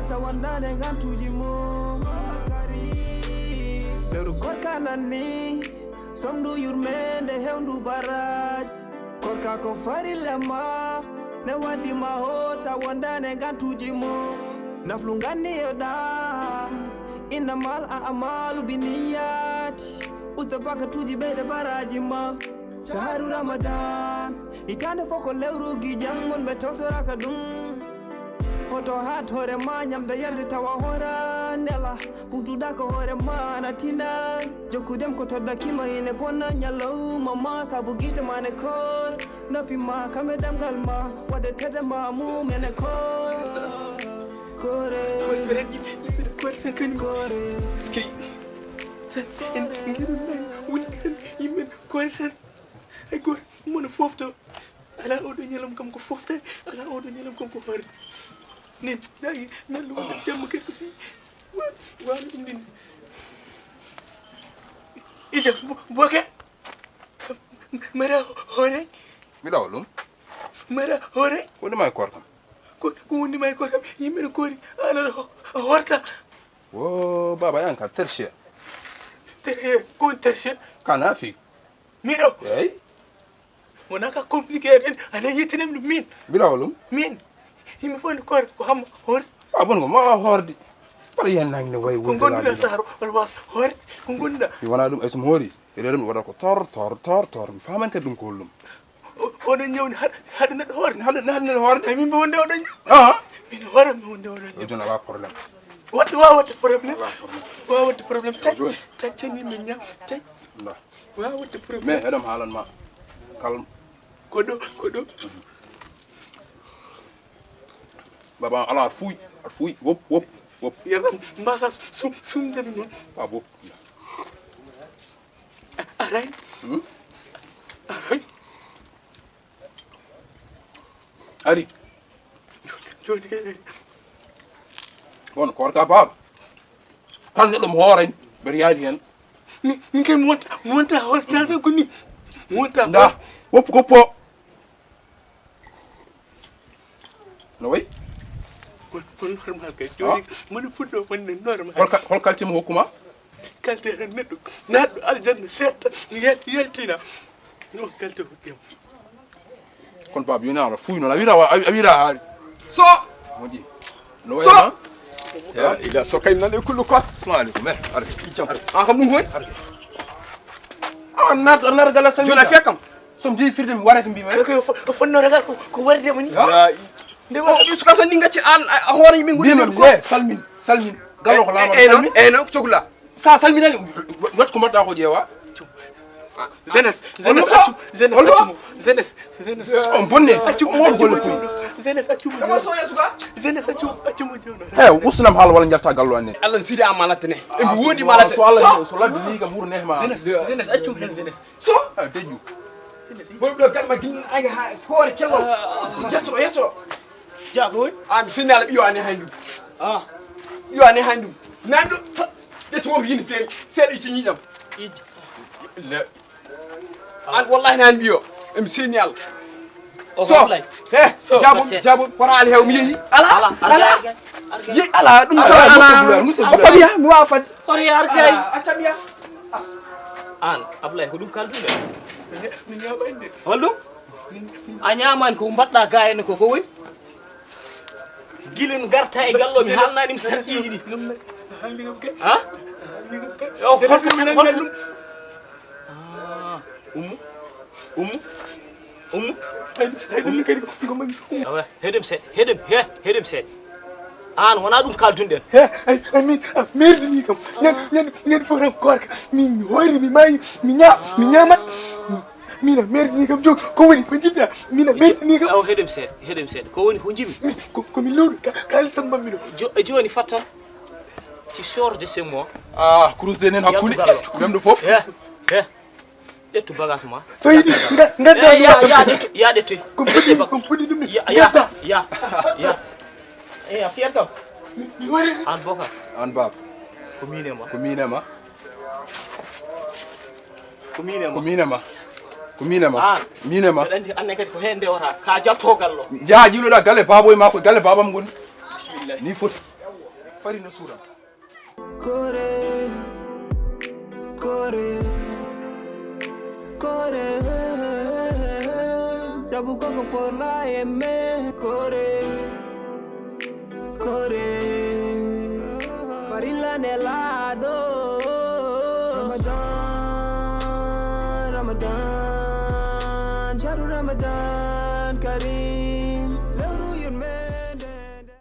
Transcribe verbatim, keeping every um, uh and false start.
Sa wondaande ngantuuji mum. Lewru korka nanni, somndu yurmeende hewndu baraaji. Korka ko farilla ma, ne waddi ma hoota wondaande ngantuuji mum. Naflu nganni e ɗa, innamal a'malu binniyati. Usta bakatuuji ɓeyde baraaji ma. Shahru Ramadan, hitaande fof ko lewru gijan, wonɓe tawtoraaka ɗum. Hoto haat hoore ma, ñamde yarde tawa hoora nela. Ɓurduɗa ko hoore ma na tina. Jokku dem ko todda kima ine bonna ñalawma ma, sabu gite ma ne koor. Noppi ma kame ɗemngal ma, waɗde tedde ma mum ene koor. Koore. Koore tan, yimɓe, yimɓe koore tan kañum. Koore. Eskey. Tan, en, en ngiɗum nan, woni tan, yimɓe koore tan. Hay gooto, mono foofto. Alaa oɗo ñalawma kam ko foofta, alaa oɗo ñalawma kam ko hoorde. Nin, nayi, nallu wonde jamma kadi ko si. Wa-, waalo ɗum ɗin. Ija, bo-, boke. Mara hoore. Mbiɗa o ɗum. Mara hoore. Woni ma e koor kam. Ko, ko woni ma e koor kam. Yimɓe no koori, an aɗa ho-, a horta. Wo, baba, yan ka tertiaire. Tertiaire, ko woni tertiaire? Kana fi. Miɗo. Eyi. Wona ka compliqué en, ana yettinam ɗum min. Mbiɗa o ɗum. Min. Yimɓe fof no koori, ko hamma hoore. A bon ko ma hoorde. Mbaɗa yen nangi ne wayi. Ko wonde gonduɗa laabi. Saharo, on was hoorde. Ko gonduɗa. Mi wona ɗum, ay so mi hoori. E rewde mi waɗa ko tor, tor, tor, tor. Mi faman kadi ɗum ko holɗum. O-, oɗon ñawni haɗ-, haɗa neɗɗo hoorde. Haɗa, haɗa neɗɗo hoorde. Ay, min mbi wonde oɗon ñaw. Ah. Min hoore mi wonde oɗon ñaw. Yo, jooni alaa problème. Waɗde, wa waɗde problème. Alaa problème. Wa waɗde problème. Tac, jooni. Tac, ceni min ñaw. Tac. Nda. Wa waɗde problème. Mais eɗen haalan ma. Kal. Ko ɗo, ko ɗo. Baba, ala fuuy, aɗa fuuy, wop, wop, wop. Yaram, mbasa sum, sum dem non. Ba wop. Aray. Hmm? Aray. Ari. Joni. Bon, korka baba. Kala neɗɗo mo hooren, mbeɗa yaadi hen. Mi, min kay mi wonta, mi wonta hoore tan ko ni. Mi wonta. Nda, hoore. Woppu ko po. No wayi? Kon, kon normal kay. Joni, ah, moni fuɗɗo wonde normal. Hol ka-, hol kalti mo hokkuma? Kalti tan neɗɗo, naatɗo aljanna seeɗa, yal-, yaltina. No kalti hokkuma. Kono baba, yoni ala fuy noon, a wira, a wira haari. So. Moƴƴi. No wayi ma? Ya, ila so kay nan e kullu ko. Assalamu alaikum. Eh, arke. Jam. Ah, kam ɗum ko woni? Arke. Ah, nat, nat gala sami. Jona fiya kam. So mi jeyi firde mi warata mbima. Ko, ko fo-, ko fonno ragal ko, ko warde mo ni. Ya. Nde o, o suka tan ni ngacci an, a, a hoore yimɓe ngoni nder ko. Eh, salmin, salmin. Gallo ko laama. Eh, eh, no, salmin. Eh, no, cogla. Sa salminani, wat ko mbaɗɗa ko ƴeewa. Jeunesse, jeunesse, accu, jeunesse, accu mo, jeunesse, jeunesse. On bonne. Accu mo, accu mo jooɗo. Jeunesse, accu mo jooɗo. Jeunesse, accu, accu mo jooɗo. He, usnam haala walla njalta gallo annen. Allah n sidi amma lattane. E mbi wondi ma lattane. So Allah, so ladde ni kam wuro nehma. Jeunesse, jeunesse, accu mo hen jeunesse. So, a deƴƴu. Jeunesse. Boy, ɗo galma gin anga ha hoore kello. Yetto, yetto. Jaago. Ah, mi sinni Allah ɓiyo ane handu. Ah. Ɓiyo ane handu. Nandu. Ɓe to yini ten. Seeɗa itti ñiiƴam. Ij. Le. An wallahi nan mbiyo. Em seni Allah. O so, hoplay. He, so, jabum, jabum, kono ala hew mi yehi. Ala, ala, ala. Ala, argay, argay. Ye, ala, ɗum ala, tawa ala, ala. Musu, musu. O fabiya, mi wawa fad. Ori argay. Ala, acca mi ya. An, Ablaye, ko ɗum kalduɗa? Min ñaama inde. Hol ɗum? A ñaamani ko mbaɗɗa ga henne ko, ko woni? Gila ngarta e gallo mi haalnanima sarɗiiji ɗi. Ha? O holko tan, holko ɗum? Ah, Ummu. Ummu. Ummu. Hay, hay, ɗum kadi ko mami. Awa, heɗem seeɗa, heɗem, he, heɗem seeɗa. An wona ɗum kaldunɗen. He, ay, ay, min, a merdini kam. Ñande, ñande, ñande fof tan koorka. Min mi hoyri, mi maayi, mi ña-, mi ñaamat. Min a merdini kam, joni ko woni ko jiɗɗa? Min a merdini kam. Aw, heɗem seeɗa, heɗem seeɗa. Ko woni ko jimi? Min, ko, ko mi lowɗo ka, kalisam mbaɗmi ɗo. Jo-, e joni fattan. Tu sors de chez moi. Ah, kurus de nen hakkunde. Yaltu gallo. Memɗo fof. He, he. Ƴettu bagage ma. So yiɗi, nga, nga. Eh, ya, ya, ƴettu, ya, ƴettu. Ko puɗɗi, ko puɗɗi ɗum. Ya, ya, ya, ya. Eh, a fiyat kam? Mi wari. An boka. An baba. Ko min e ma. Ko min e ma. Ko min e ma. Ko min e ma. Ko min e ma. An. Min e ma. Mbeɗa andi an ne kadi ko heen ndewata. Ka jalto gallo. Njaha jiiloɗa galle baboy ma, ko galle babam ngoni. Bismillah. Ni foti. Fari no suura. Kore, kore, kore. Sabu koko forla e me. Kore, kore. Farilla ne laado. Ramadan, Ramadan, Shahru Ramadan Kareem.